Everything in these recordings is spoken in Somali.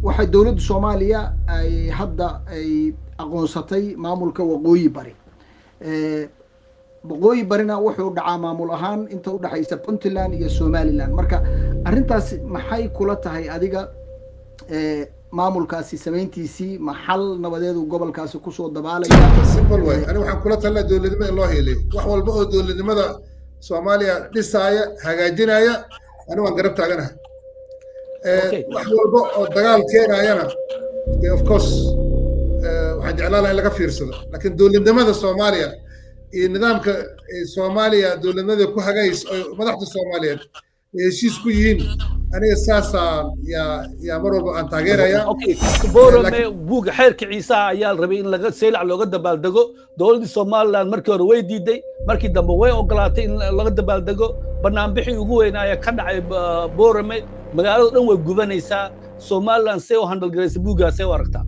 Waxay dowladda Soomaaliya ay hadda ay aqoonsatay maamulka Waqooyi Bari. Waqooyi Barina wuxuu dhacaa maamul ahaan inta udhexaysa Puntland iyo Somaliland. Marka arrintaas maxay kula tahay adiga? Maamulkaasi samayntiisii ma xal nabadeedu gobolkaasi kusoo dabaalaya? Simple way, ani waxaan kula talina dowladnimo in loo hiiliyo. Wax walba oo dowladnimada Soomaaliya dhisaaya, hagaajinaya, ani waan garab taaganahay. Wax walba oo dagaal keenayana, of course, waxaan jeclaan lahaa in laga fiirsado. Laakiin dowladnimada Soomaaliya iyo nidaamka Soomaaliya dowladnimada ku hagays oo madaxda Soomaaliyeed ay heshiis ku yihiin, aniga saasaan yaa mar walba aan taageeraya. Borame, buugga Xeerka Ciisaha ayaa la rabay in laga Seylac looga dabaaldego. Dowladdii Somaliland markii hore way diiday, markii dambe way ogolaatay in laga dabaaldego. Banaanbixii ugu weynaaya ka dhacay Borame, magaalada dhan way gubanaysaa. Somaliland see u handle garaysa buuggaas, see u aragtaa?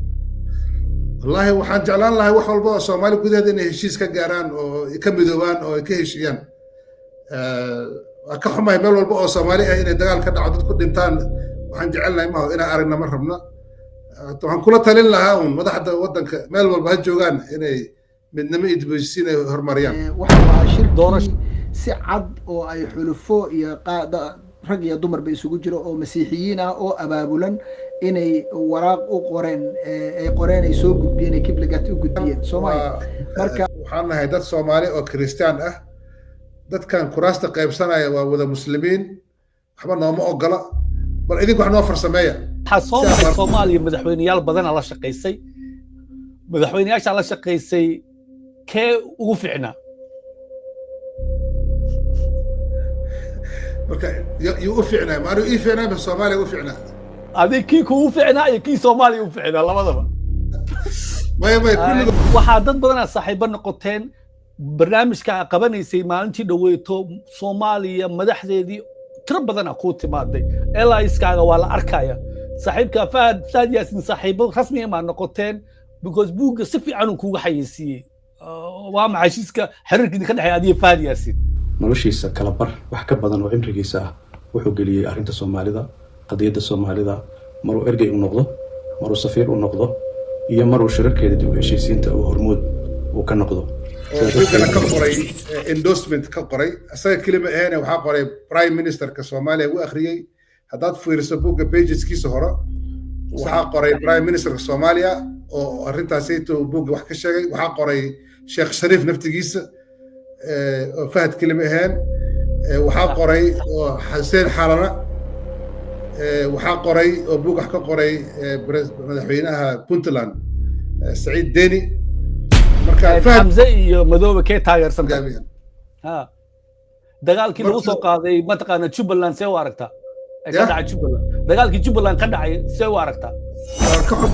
Wallaahi, waxaan jeclaan lahay wax walba oo Soomaali gudaheeda inay heshiis ka gaaraan oo ka midoobaan oo ay ka heshiiyaan. Waa ka xumahay meel walba oo Soomaali ah inay dagaal ka dhaco, dad ku dhintaan. Waxaan jecelnahay maho inaan aragna, ma rabna. Waxaan kula talin lahaa un madaxda waddanka, meel walba ha joogaan, inay midnimo iyo dib u heshiisiin ay horumariyaan. Waxau ahaa shirkii si cad oo ay xulufo iyo rag iyo dumarba isugu jiro oo Masiixiyiin ah oo abaabulan inay waraaq u qoreen, ay qoreen, ay soo gudbiyeen, ay Kiplagat u gudbiyeen Soomaaliya. Marka waxaan nahay dad Soomaali oo Kiristaan ah. Dadkan kuraasta qaybsanaya waa wada Muslimiin, waxba nooma ogola. Bal idinku wax noo farsameeya. Waxaa soo maray Soomaaliya madaxweyneyaal badana la shaqaysay. Madaxweyneyaashaa la shaqaysay kee ugu fiicnaa? Marka yuu u fiicnaa? Ma anigu ii fiicnaa mise Soomaaliya u fiicnaa? Adig kii kugu fiicnaa iyo kii Soomaaliya u fiicnaa labadaba. Maya, maya, kulligood. Waxaa dad badanaa saaxiibo noqoteen. Barnaamijka qabanaysay maalintii dhaweyto, Soomaaliya madaxdeedii tiro badana kuu timaaday, allieskaaga waa la arkaya. Saaxiibka Fahad Yaasin saaxiibo rasmiya maa noqoteen? Because buugga si fiican uu kuuga xayeysiiyey. Waa maxay heshiiska xiriirka idinka dhexeeya adiga Fahad Yaasin? Noloshiisa kala bar wax ka badan oo cimrigiisa ah wuxuu geliyey arrinta Soomaalida, qadiyadda Soomaalida, maruu ergey u noqdo, maruu safiir u noqdo iyo maruu shirarkeeda dib u heshiisiinta uu hormuud uu ka noqdo. Oo buuggana ka qoray, endorsement ka qoray. Isaga kelima aheene, waxaa qoray prime ministerka Soomaaliya u akhriyey. Haddaad fiiriso buugga pageskiisa hore, waxaa qoray prime ministerka Soomaaliya oo arrintaasayto buugga wax ka sheegay. Waxaa qoray Sheekh Shariif naftigiisa, oo Fahad kelima aheen. Waxaa qoray oo Xuseen Xalana. Waxaa qoray oo buug wax ka qoray madaxweynaha Puntland, Saciid Deni. Marka Fahad Xamse iyo Madoobe kee taageersanta? Ha, dagaalkii lagu soo qaaday mataqaana Jubbaland, see u aragtaa? Ee ka dhacay Jubbaland, dagaalkii Jubbaland ka dhacay, see u aragtaa?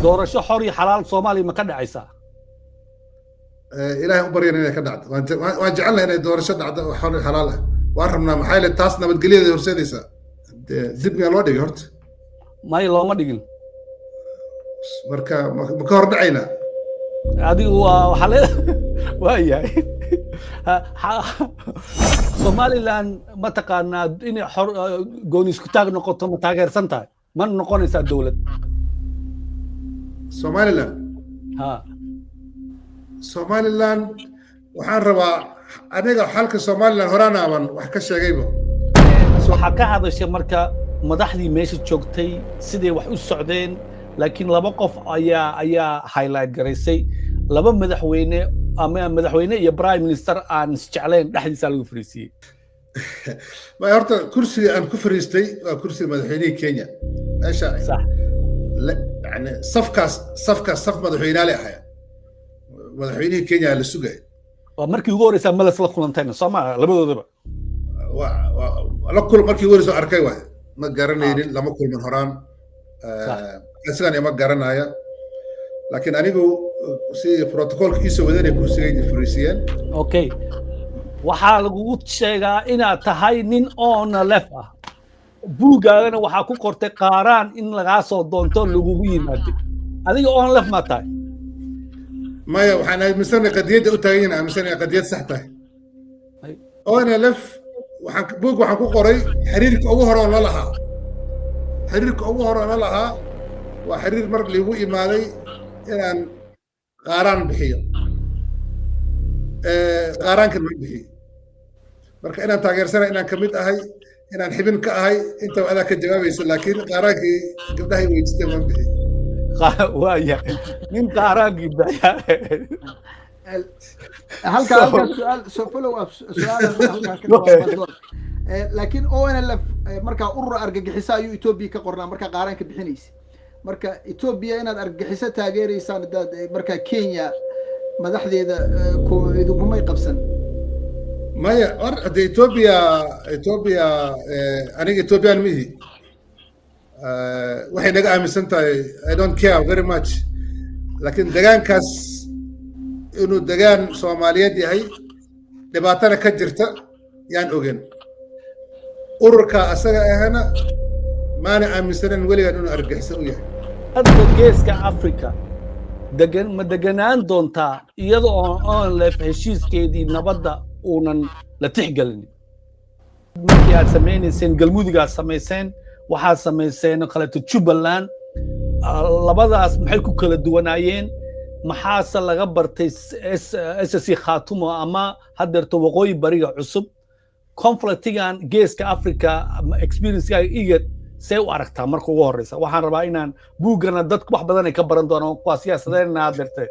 Doorasho xor iyo xalaal Soomaaliya ma ka dhacaysaa? Ilaahay u baryan inay ka dhacdo. Waan jecelnahay inay doorasho dhacdo oo xor iyo xalaal ah, waan rabnaa. Maxaa yeele taas nabadgelyaday horseedaysaa. Dib miyaa loo dhigay horta? May, looma dhigin. Marka ma ka hor dhacaynaa? Adigu waa waxaa lee waayahay. Somaliland mataqaanaa inay xor gooni isku taag noqoto ma taageersan tahay? Ma noqonaysaa dowlad? Somaliland? Ha. Somaliland waxaan rabaa aniga xalka Somaliland horaan aaban wax ka sheegayba. Waxaa ka hadashay marka madaxdii meesha joogtay siday wax u socdeen, laakiin laba qof ayaa highlight garaysay, laba madaxweyne ama madaxweyne iyo prime minister aan isjeclayn dhexdiisa lagu fariisiiyey. Maya, horta kursiga aan ku fariistay waa kursiga madaxweynihii Kenya meesha. Yani safkaas, safkaas saf madaxweynaale ahaya, madaxweynihii Kenya la sugaya. Waa markii ugu horeysaa malas la kulantayna soo maa labadoodaba? La kul markii ugu horeysa arkay waay, ma garanaynin, lama kulman horaan, isagan ima garanaya. Laakiin anigu si protocolka iisoo wadanay kursigaydi fariisiyeen. Okay, waxaa lagugu sheegaa inaad tahay nin ONLF ah. Buuggaagana waxaa ku qortay qaaraan in lagaa soo doonto lagugu yimaaday. Adiga ONLF maa tahay? Maya, waxaan aaminsanay qadiyadda u taagan yihin, aaminsanay qadiyad sax tahay. ONLF waxaan buug waxaan ku qoray xiriirka ugu hore oo la lahaa, xiriirka ugu hore oo la lahaa. Waa xiriir mar liigu imaaday inaan qaaraan bixiyo. Qaaraankan ma bixiyo. Marka inaan taageersana, inaan kamid ahay, inaan xibin ka ahay, intaba adaa ka jawaabaysa, laakiin qaaraankii gabdhahay weydiisteen waan bixiy. Waaya, nin qaaraankii bixiya. Halkaa su'aal, so follow up su'aal halkaa ka jawaab. Laakiin ONLF markaa urur argagixiso ayuu Ethiopia ka qornaa markaa qaaraanka bixinaysa. Marka Ethiopia inaad argagixiso taageeraysaan hadaad markaa Kenya madaxdeeda idinkumay qabsan? Maya, or hadde Ethiopia, aniga Ethiopian mihi. Waxay naga aaminsan tahay I don't care very much, laakiin degaankaas inuu degaan Soomaaliyeed yahay, dhibaatana ka jirta yaan ogen. Ururka asaga ahana maana aaminsanan weligaan inuu argagixiso u yahay. Hadda Geeska Africa degan ma deganaan doontaa iyada oo ONLF heshiiskeedii nabadda uunan la tixgelin? Markii aad samaynayseen Galmudug, aad samayseen, waxaad samayseen kaleeto Jubbaland, labadaas maxay ku kala duwanaayeen? Maxaase laga bartay SSC Khaatumo ama haddeerto Waqooyi Bariga cusub? Conflictigan Geeska Africa, experiencegaaga IGAD see u aragtaa? Marka ugu horeysa waxaan rabaa inaan buuggana dadku wax badan ay ka baran doonaan, kuwaa siyaasadeena haddeerte.